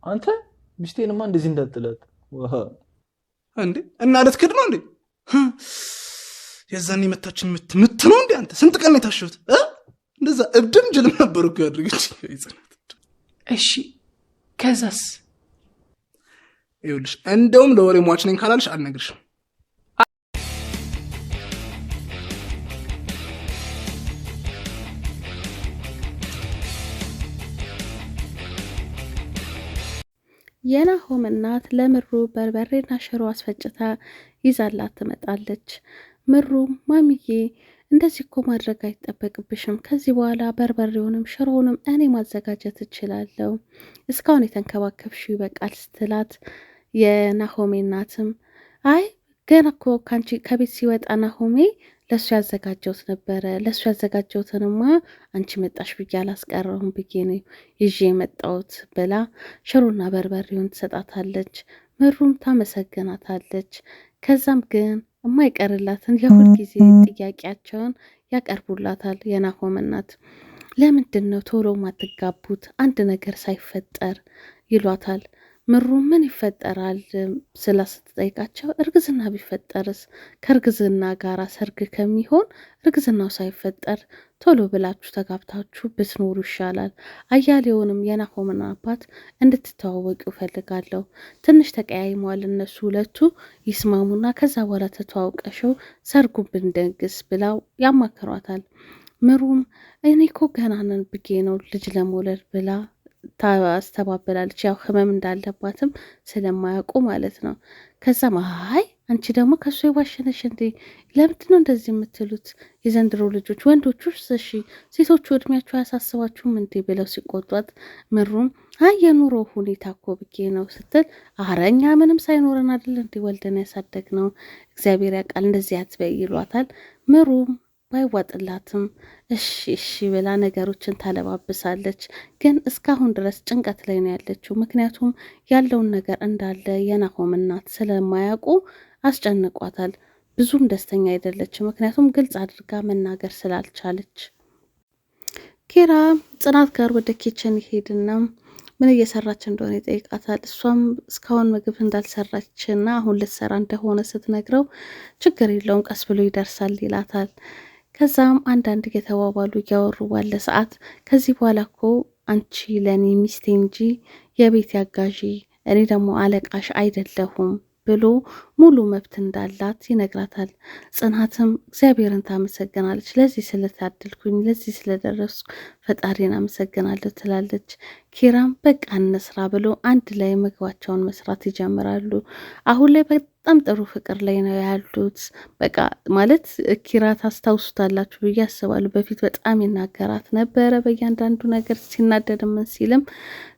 አንተ ሚስቴንማ እንደዚህ እንዳትጥላት እንዴ! እና ልትክድ ነው እንዴ? የዛን የመታችን ምት ምት ነው እንዴ? አንተ ስንት ቀን ነው የታሸሁት? እንደዛ እብድም ጅልም ነበር እኮ ያደረገች ጽናት። እሺ ከዛስ? ይኸውልሽ እንደውም ለወሬ ሟች ነኝ ካላልሽ አልነግርሽም። የናሆም እናት ለምሩ በርበሬና ሽሮ አስፈጭታ ይዛላት ትመጣለች። ምሩ ማሚዬ እንደዚህ እኮ ማድረግ አይጠበቅብሽም፣ ከዚህ በኋላ በርበሬውንም ሽሮውንም እኔ ማዘጋጀት እችላለሁ፣ እስካሁን የተንከባከብሽው ይበቃል ስትላት የናሆሜ እናትም አይ ገና እኮ ካንቺ ከቤት ሲወጣ ናሆሜ ለእሱ ያዘጋጀውት ነበረ። ለእሱ ያዘጋጀውትንማ አንቺ መጣሽ ብዬ አላስቀረውም ብዬ ነው ይዤ የመጣሁት ብላ ሽሮና በርበሬውን ትሰጣታለች። ምሩም ታመሰግናታለች። ከዛም ግን የማይቀርላትን የሁል ጊዜ ጥያቄያቸውን ያቀርቡላታል። የናሆም እናት ለምንድን ነው ቶሎ ማትጋቡት አንድ ነገር ሳይፈጠር ይሏታል። ምሩ ምን ይፈጠራል ስላ ስትጠይቃቸው እርግዝና ቢፈጠርስ ከእርግዝና ጋር ሰርግ ከሚሆን እርግዝናው ሳይፈጠር ቶሎ ብላችሁ ተጋብታችሁ ብትኖሩ ይሻላል። አያሌውንም የናሆምን አባት እንድትተዋወቁ እፈልጋለሁ። ትንሽ ተቀያይመዋል እነሱ ሁለቱ ይስማሙና ከዛ በኋላ ተተዋውቀሽው ሰርጉን ብንደግስ ብላው ያማክሯታል። ምሩም እኔ እኮ ገና ነን ብዬ ነው ልጅ ለመውለድ ብላ ታስተባብላለች። ያው ህመም እንዳለባትም ስለማያውቁ ማለት ነው። ከዛም አይ አንቺ ደግሞ ከሱ የዋሸነሽ እንዴ? ለምንድን ነው እንደዚህ የምትሉት? የዘንድሮ ልጆች ወንዶቹ እሺ፣ ሴቶቹ እድሜያቸው አያሳስባችሁም እንዴ? ብለው ሲቆጧት ምሩም አይ የኑሮ ሁኔታ እኮ ብዬ ነው ስትል፣ አረ እኛ ምንም ሳይኖረን አይደል እንዴ ወልደን ያሳደግ ነው እግዚአብሔር ያውቃል፣ እንደዚህ አትበይ ይሏታል። ምሩም ባይዋጥላትም እሺ እሺ ብላ ነገሮችን ታለባብሳለች። ግን እስካሁን ድረስ ጭንቀት ላይ ነው ያለችው። ምክንያቱም ያለውን ነገር እንዳለ የናሆም እናት ስለማያውቁ አስጨንቋታል። ብዙም ደስተኛ አይደለችም። ምክንያቱም ግልጽ አድርጋ መናገር ስላልቻለች። ኪራ ጽናት ጋር ወደ kitchen ይሄድና ምን እየሰራች እንደሆነ ይጠይቃታል። እሷም እስካሁን ምግብ እንዳልሰራችና አሁን ልትሰራ እንደሆነ ስትነግረው ችግር የለውም ቀስ ብሎ ይደርሳል ይላታል። ከዛም አንዳንድ እየተባባሉ እያወሩ ባለ ሰዓት ከዚህ በኋላ እኮ አንቺ ለእኔ ሚስቴ እንጂ የቤት ያጋዢ እኔ ደግሞ አለቃሽ አይደለሁም ብሎ ሙሉ መብት እንዳላት ይነግራታል። ጽናትም እግዚአብሔርን ታመሰግናለች። ለዚህ ስለታደልኩኝ፣ ለዚህ ስለደረስኩ ፈጣሪን አመሰግናለሁ ትላለች። ኪራም በቃ እንስራ ብሎ አንድ ላይ ምግባቸውን መስራት ይጀምራሉ። አሁን ላይ በጣም ጥሩ ፍቅር ላይ ነው ያሉት። በቃ ማለት ኪራ ታስታውሱታላችሁ ብዬ አስባለሁ። በፊት በጣም ይናገራት ነበረ በእያንዳንዱ ነገር ሲናደድ ምን ሲልም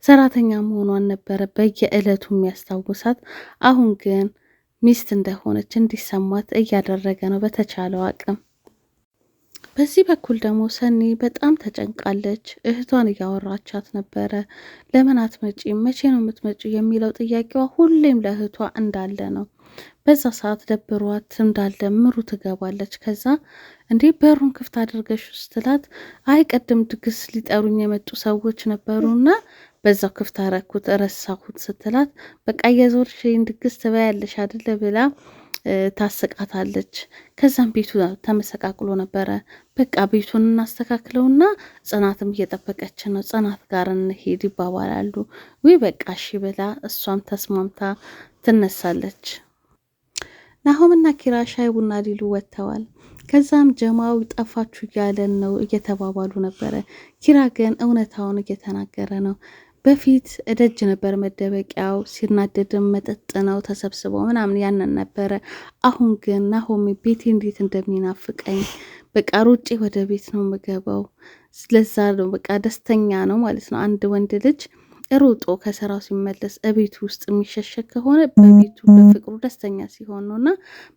ሰራተኛ መሆኗን ነበረ በየዕለቱ የሚያስታውሳት። አሁን ግን ሚስት እንደሆነች እንዲሰማት እያደረገ ነው በተቻለው አቅም። በዚህ በኩል ደግሞ ሰኒ በጣም ተጨንቃለች። እህቷን እያወራቻት ነበረ። ለምን አትመጪም? መቼ ነው የምትመጪው? የሚለው ጥያቄዋ ሁሌም ለእህቷ እንዳለ ነው። በዛ ሰዓት ደብሯት እንዳለ ምሩ ትገባለች። ከዛ እንዴ በሩን ክፍት አድርገሽ ስትላት አይ ቀድም ድግስ ሊጠሩኝ የመጡ ሰዎች ነበሩና በዛው ክፍት አረኩት ረሳሁት ስትላት በቃ እየዞርሽ ድግስ ትበያለሽ አይደለ ብላ ታስቃታለች። ከዛም ቤቱ ተመሰቃቅሎ ነበረ። በቃ ቤቱን እናስተካክለውና ጽናትም እየጠበቀች ነው፣ ጽናት ጋር እንሄድ ይባባላሉ። ውይ በቃ እሺ ብላ እሷም ተስማምታ ትነሳለች። ናሆምና ኪራ ሻይ ቡና ሊሉ ወጥተዋል። ከዛም ጀማው ጠፋችሁ እያለን ነው እየተባባሉ ነበረ። ኪራ ግን እውነታውን እየተናገረ ነው። በፊት እደጅ ነበር መደበቂያው፣ ሲናደድም መጠጥ ነው ተሰብስበው ምናምን ያንን ነበረ። አሁን ግን ናሆሚ ቤቴ እንዴት እንደሚናፍቀኝ በቃ ሩጬ ወደ ቤት ነው የምገባው። ስለዛ ነው በቃ ደስተኛ ነው ማለት ነው። አንድ ወንድ ልጅ ሩጦ ከስራው ሲመለስ እቤቱ ውስጥ የሚሸሸግ ከሆነ በቤቱ በፍቅሩ ደስተኛ ሲሆን ነው እና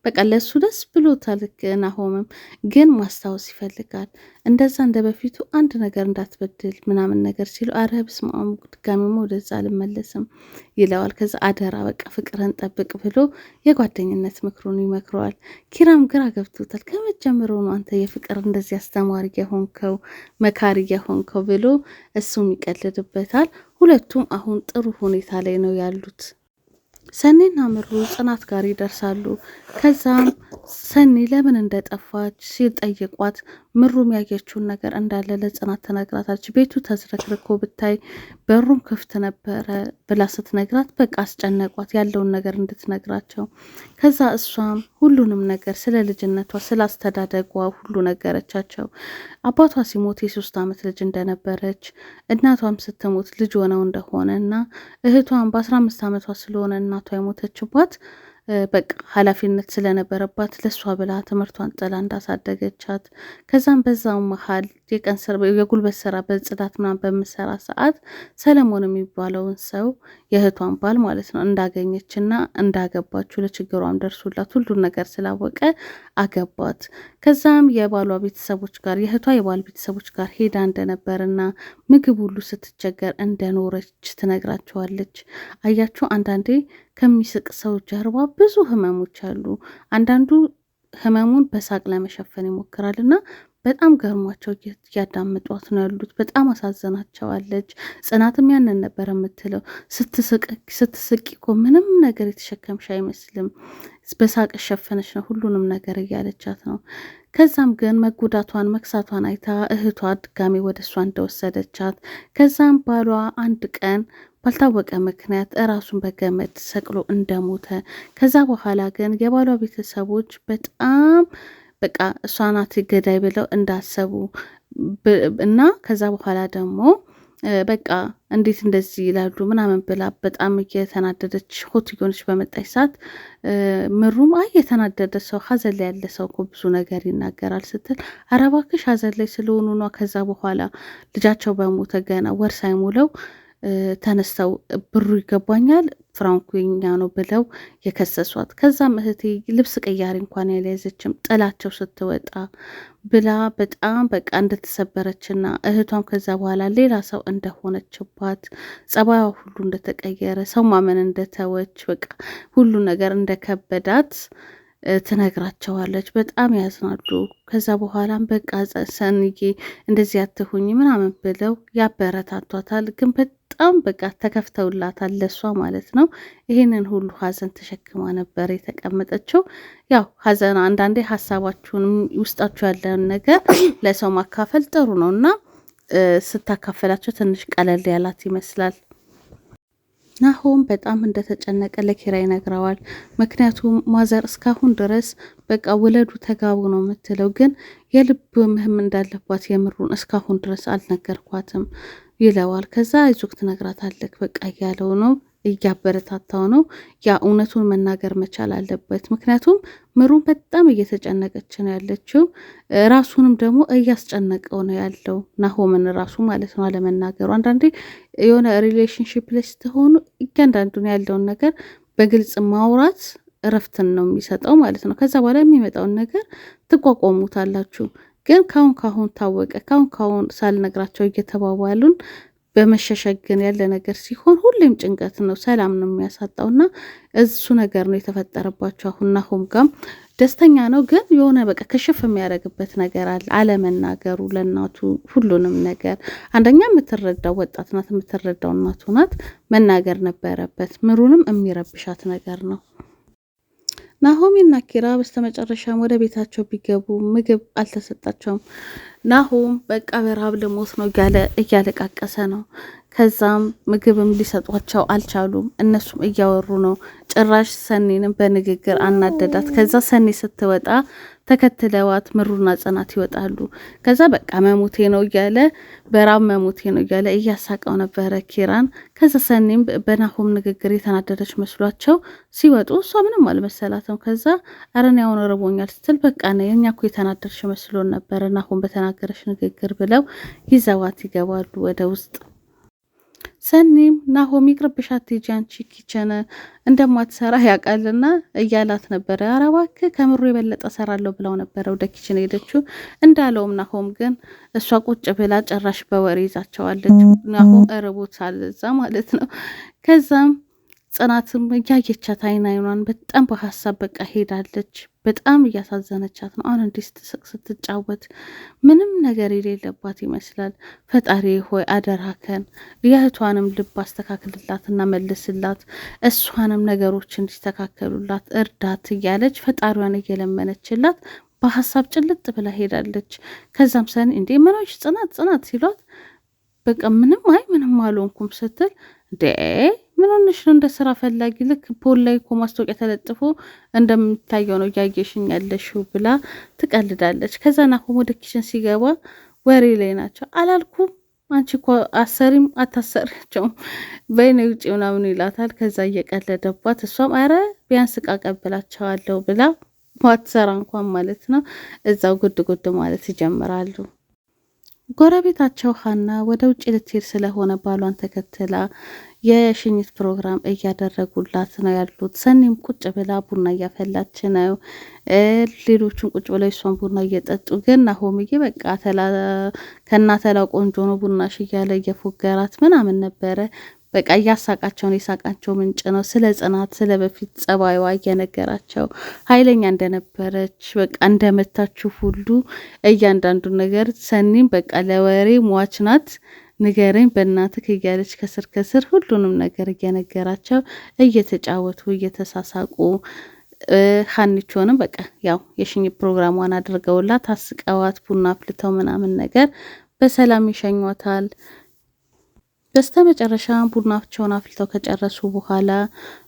በቃ ለእሱ ደስ ብሎታል። ናሆምም ግን ማስታወስ ይፈልጋል። እንደዛ እንደ በፊቱ አንድ ነገር እንዳትበድል ምናምን ነገር ሲሉ አረ በስመ አብ ድጋሚማ ወደዛ አልመለስም ይለዋል። ከዛ አደራ በቃ ፍቅርን ጠብቅ ብሎ የጓደኝነት ምክሩን ይመክረዋል። ኪራም ግራ ገብቶታል። ከመጀመሩ ነው አንተ የፍቅር እንደዚህ አስተማሪ የሆንከው መካሪ የሆንከው ብሎ እሱም ይቀልድበታል። ሁለቱም አሁን ጥሩ ሁኔታ ላይ ነው ያሉት። ሰኒና ምሩ ጽናት ጋር ይደርሳሉ። ከዛም ሰኒ ለምን እንደጠፋች ሲጠይቋት ምሩም ያየችውን ነገር እንዳለ ለጽናት ትነግራታለች። ቤቱ ተዝረክርኮ ብታይ በሩም ክፍት ነበረ ብላ ስትነግራት በቃ አስጨነቋት ያለውን ነገር እንድትነግራቸው። ከዛ እሷም ሁሉንም ነገር ስለ ልጅነቷ፣ ስለ አስተዳደጓ ሁሉ ነገረቻቸው። አባቷ ሲሞት የ3 ዓመት ልጅ እንደነበረች፣ እናቷም ስትሞት ልጅ ሆነው እንደሆነ እና እህቷም በ15 ዓመቷ ስለሆነ እናቷ የሞተችባት በቃ ኃላፊነት ስለነበረባት ለእሷ ብላ ትምህርቷን ጥላ እንዳሳደገቻት፣ ከዛም በዛው መሀል የቀን ስራ የጉልበት ስራ በጽዳት ምናምን በምሰራ ሰዓት ሰለሞን የሚባለውን ሰው፣ የእህቷን ባል ማለት ነው፣ እንዳገኘችና እንዳገባችው፣ ለችግሯም ደርሶላት ሁሉን ነገር ስላወቀ አገባት። ከዛም የባሏ ቤተሰቦች ጋር፣ የእህቷ የባል ቤተሰቦች ጋር ሄዳ እንደነበርና ምግብ ሁሉ ስትቸገር እንደኖረች ትነግራቸዋለች። አያችሁ፣ አንዳንዴ ከሚስቅ ሰው ጀርባ ብዙ ህመሞች አሉ። አንዳንዱ ህመሙን በሳቅ ለመሸፈን ይሞክራል እና በጣም ገርሟቸው እያዳመጧት ነው ያሉት። በጣም አሳዝናቸዋለች። ጽናትም ያንን ነበር የምትለው። ስትስቂ እኮ ምንም ነገር የተሸከምሽ አይመስልም፣ በሳቅ ሸፈነች ነው ሁሉንም ነገር እያለቻት ነው። ከዛም ግን መጎዳቷን መክሳቷን አይታ እህቷ ድጋሜ ወደ እሷ እንደወሰደቻት፣ ከዛም ባሏ አንድ ቀን ባልታወቀ ምክንያት እራሱን በገመድ ሰቅሎ እንደሞተ፣ ከዛ በኋላ ግን የባሏ ቤተሰቦች በጣም በቃ እሷ ናት ገዳይ ብለው እንዳሰቡ እና ከዛ በኋላ ደግሞ በቃ እንዴት እንደዚህ ይላሉ ምናምን ብላ በጣም እየተናደደች hot እየሆነች በመጣች ሰዓት ምሩም አይ የተናደደ ሰው፣ ሀዘን ላይ ያለ ሰው እኮ ብዙ ነገር ይናገራል ስትል፣ ኧረ እባክሽ ሀዘን ላይ ስለሆኑ ነው። ከዛ በኋላ ልጃቸው በሞተ ገና ወር ሳይሞላው ተነስተው ብሩ ይገባኛል፣ ፍራንኩ የኛ ነው ብለው የከሰሷት። ከዛም እህቴ ልብስ ቅያሪ እንኳን ያልያዘችም ጥላቸው ስትወጣ ብላ በጣም በቃ እንደተሰበረችና እህቷም ከዛ በኋላ ሌላ ሰው እንደሆነችባት፣ ጸባይዋ ሁሉ እንደተቀየረ፣ ሰው ማመን እንደተወች፣ በቃ ሁሉ ነገር እንደከበዳት ትነግራቸዋለች። በጣም ያዝናሉ። ከዛ በኋላም በቃ ሰንዬ እንደዚህ አትሁኝ ምናምን ብለው ያበረታቷታል። ግን በጣም በቃ ተከፍተውላታል ለሷ ማለት ነው። ይሄንን ሁሉ ሀዘን ተሸክማ ነበር የተቀመጠችው። ያው ሀዘን አንዳንዴ ሀሳባችሁን ውስጣችሁ ያለውን ነገር ለሰው ማካፈል ጥሩ ነው እና ስታካፈላቸው ትንሽ ቀለል ያላት ይመስላል። ናሆም በጣም እንደተጨነቀ ለኪራ ይነግረዋል። ምክንያቱም ማዘር እስካሁን ድረስ በቃ ውለዱ ተጋቡ ነው የምትለው፣ ግን የልብ ህመም እንዳለባት የምሩን እስካሁን ድረስ አልነገርኳትም ይለዋል። ከዛ አይዞህ ትነግራታለህ በቃ እያለው ነው፣ እያበረታታው ነው። ያ እውነቱን መናገር መቻል አለበት። ምክንያቱም ምሩን በጣም እየተጨነቀች ነው ያለችው። ራሱንም ደግሞ እያስጨነቀው ነው ያለው ናሆምን ራሱ ማለት ነው አለመናገሩ። አንዳንዴ የሆነ relationship ላይ ስትሆኑ እያንዳንዱን ያለውን ነገር በግልጽ ማውራት እረፍትን ነው የሚሰጠው ማለት ነው። ከዛ በኋላ የሚመጣውን ነገር ትቋቋሙታላችሁ። ግን ካሁን ካሁን ታወቀ፣ ካሁን ካሁን ሳልነግራቸው እየተባባሉን በመሸሸግ ግን ያለ ነገር ሲሆን ሁሌም ጭንቀት ነው፣ ሰላም ነው የሚያሳጣው። እና እሱ ነገር ነው የተፈጠረባቸው። አሁን ናሆም ጋም ደስተኛ ነው፣ ግን የሆነ በቃ ክሽፍ የሚያደርግበት ነገር አለ አለመናገሩ ለእናቱ ሁሉንም ነገር። አንደኛ የምትረዳው ወጣት ናት፣ የምትረዳው እናቱ ናት። መናገር ነበረበት። ምሩንም የሚረብሻት ነገር ነው። ናሆሚና ኪራ በስተመጨረሻም ወደ ቤታቸው ቢገቡ ምግብ አልተሰጣቸውም። ናሆም በቃ በረሃብ ልሞት ነው እያለ እያለቃቀሰ ነው። ከዛም ምግብም ሊሰጧቸው አልቻሉም። እነሱም እያወሩ ነው። ጭራሽ ሰኒንም በንግግር አናደዳት። ከዛ ሰኒ ስትወጣ ተከትለዋት ምሩና ጽናት ይወጣሉ። ከዛ በቃ መሞቴ ነው እያለ፣ በራብ መሞቴ ነው እያለ እያሳቀው ነበረ ኪራን። ከዛ ሰኒም በናሆም ንግግር የተናደደች መስሏቸው ሲወጡ እሷ ምንም አልመሰላትም። ከዛ ኧረ እኔ አሁን ርቦኛል ስትል በቃ የኛ እኮ የተናደድሽ መስሎን ነበረ ናሆም በተናገረሽ ንግግር ብለው ይዘዋት ይገባሉ ወደ ውስጥ። ሰኒም ናሆም ይቅርብሽ፣ አትሄጂ አንቺ kitchen እንደማትሰራ ያውቃልና እያላት ነበረ። ኧረ እባክህ ከምሩ የበለጠ እሰራለሁ ብለው ነበረ ወደ kitchen ሄደችው። እንዳለውም ናሆም ግን እሷ ቁጭ ብላ ጭራሽ በወሬ ይዛቸዋለች። ናሆም እርቦታል እዛ ማለት ነው። ከዛም ጽናትም እያየቻት አይን አይኗን በጣም በሀሳብ በቃ ሄዳለች። በጣም እያሳዘነቻት ነው። አሁን እንዲህ ስትስቅ ስትጫወት ምንም ነገር የሌለባት ይመስላል። ፈጣሪ ሆይ አደራከን፣ የእህቷንም ልብ አስተካክልላትና መልስላት፣ እሷንም ነገሮች እንዲስተካከሉላት እርዳት እያለች ፈጣሪዋን እየለመነችላት በሀሳብ ጭልጥ ብላ ሄዳለች። ከዛም ሰኒ እንዴ ምኖች ጽናት ጽናት ሲሏት በቃ ምንም አይ ምንም አልሆንኩም ስትል እንዴ ምን ሆነሽ ነው? እንደ ስራ ፈላጊ ልክ pole ላይ እኮ ማስታወቂያ ተለጥፎ እንደምታየው ነው እያየሽኝ ያለሽው ብላ ትቀልዳለች። ከዛ ናሆም ወደ kitchen ሲገባ ወሬ ላይ ናቸው። አላልኩም አንቺ እኮ አሰሪም አታሰሪያቸውም በይኔ ውጭ ምናምን ይላታል። ከዛ እየቀለደባት እሷም አረ ቢያንስ እቃ ቀብላቸዋለሁ ብላ ማትሰራ እንኳን ማለት ነው እዛው ጉድ ጉድ ማለት ይጀምራሉ። ጎረቤታቸው ሀና ወደ ውጭ ልትሄድ ስለሆነ ባሏን ተከትላ የሽኝት ፕሮግራም እያደረጉላት ነው ያሉት። ሰኒም ቁጭ ብላ ቡና እያፈላች ነው። ሌሎቹም ቁጭ ብለው እሷን ቡና እየጠጡ ግን ናሆምዬ በቃ ከናተላው ቆንጆ ነው ቡናሽ እያለ እየፎገራት ምናምን ነበረ። በቃ እያሳቃቸውን የሳቃቸው ምንጭ ነው። ስለ ጽናት ስለ በፊት ጸባይዋ እየነገራቸው ኃይለኛ እንደነበረች በቃ እንደመታችሁ ሁሉ እያንዳንዱ ነገር ሰኒም በቃ ለወሬ ሟች ናት። ንገረኝ በእናትህ እያለች ከስር ከስር ሁሉንም ነገር እየነገራቸው እየተጫወቱ እየተሳሳቁ ሀኒቾንም በቃ ያው የሽኝ ፕሮግራሟን አድርገውላት አስቀዋት ቡና አፍልተው ምናምን ነገር በሰላም ይሸኟታል። በስተ መጨረሻ ቡናቸውን አፍልተው ከጨረሱ በኋላ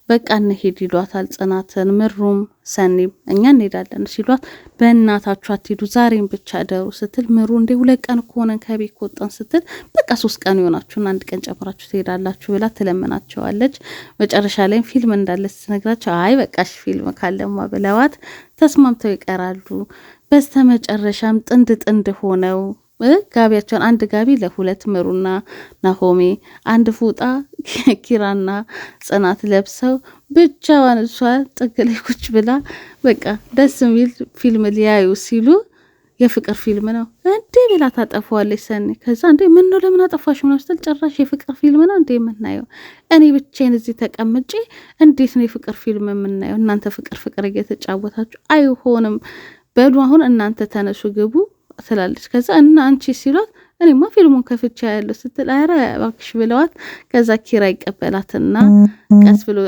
በቃ እንሄድ ይሏታል ጽናትን። ምሩም ሰኒም እኛ እንሄዳለን ሲሏት በእናታችሁ አትሄዱ ዛሬም ብቻ ደሩ ስትል ምሩ እንዴ 2 ቀን እኮ ሆነን ከቤት ከወጣን ስትል በቃ 3 ቀን ይሆናችሁና አንድ ቀን ጨምራችሁ ትሄዳላችሁ ብላ ትለምናቸዋለች። መጨረሻ ላይም ፊልም እንዳለ ስትነግራቸው አይ በቃሽ ፊልም ካለማ ብለዋት ተስማምተው ይቀራሉ። በስተ መጨረሻም ጥንድ ጥንድ ሆነው ጋቢያቸውን አንድ ጋቢ ለሁለት ምሩና ናሆሜ፣ አንድ ፎጣ ኪራና ጽናት ለብሰው ብቻዋን እሷ ጥግ ላይ ቁጭ ብላ በቃ ደስ የሚል ፊልም ሊያዩ ሲሉ የፍቅር ፊልም ነው እንዴ ብላ ታጠፋዋለች ሰኒ። ከዛ እንዴ ምን ነው ለምን አጠፋሽ ምናምን ስትል ጭራሽ የፍቅር ፊልም ነው እንዴ የምናየው? እኔ ብቻዬን እዚህ ተቀምጬ እንዴት ነው የፍቅር ፊልም የምናየው? እናንተ ፍቅር ፍቅር እየተጫወታችሁ አይሆንም። በሉ አሁን እናንተ ተነሱ ግቡ ትላለች። ከዛ እና አንቺ ሲሏት እኔማ ፊልሙን ከፍቻ ያለው ስትል ኧረ እባክሽ ብለዋት፣ ከዛ ኪራ ይቀበላትና ቀስ ብሎ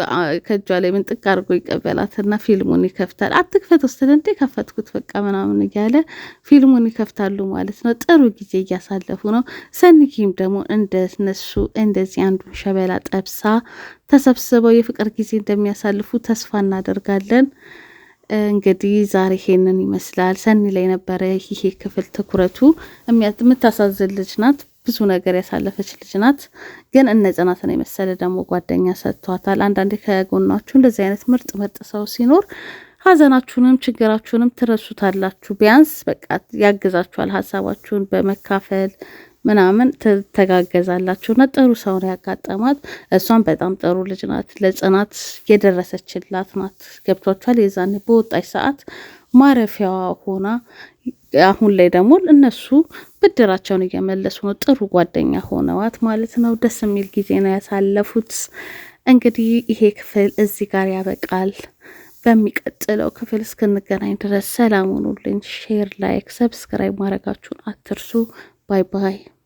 ከእጇ ላይ ምንጥቅ አድርጎ ይቀበላትና ፊልሙን ይከፍታል። አትክፈት ስትል እንዴ ከፈትኩት በቃ ምናምን እያለ ፊልሙን ይከፍታሉ ማለት ነው። ጥሩ ጊዜ እያሳለፉ ነው። ሰኒኪም ደግሞ እንደነሱ እንደዚህ አንዱን ሸበላ ጠብሳ ተሰብስበው የፍቅር ጊዜ እንደሚያሳልፉ ተስፋ እናደርጋለን። እንግዲህ ዛሬ ይሄንን ይመስላል። ሰኒ ላይ ነበረ ይሄ ክፍል ትኩረቱ። የምታሳዝን ልጅ ናት። ብዙ ነገር ያሳለፈች ልጅ ናት። ግን እነ ጽናትን የመሰለ ደግሞ ጓደኛ ሰጥቷታል። አንዳንዴ ከጎናችሁ እንደዚህ አይነት ምርጥ ምርጥ ሰው ሲኖር ሀዘናችሁንም ችግራችሁንም ትረሱታላችሁ። ቢያንስ በቃ ያግዛችኋል። ሀሳባችሁን በመካፈል ምናምን ትተጋገዛላችሁ እና ጥሩ ሰው ነው ያጋጠማት። እሷም በጣም ጥሩ ልጅ ናት። ለጽናት የደረሰችላት ናት። ገብቷችኋል? የዛኔ በወጣች ሰዓት ማረፊያዋ ሆና አሁን ላይ ደግሞ እነሱ ብድራቸውን እየመለሱ ነው። ጥሩ ጓደኛ ሆነዋት ማለት ነው። ደስ የሚል ጊዜ ነው ያሳለፉት። እንግዲህ ይሄ ክፍል እዚህ ጋር ያበቃል። በሚቀጥለው ክፍል እስክንገናኝ ድረስ ሰላም ሁኑልኝ። Share፣ like፣ subscribe ማድረጋችሁን አትርሱ። Bye bye።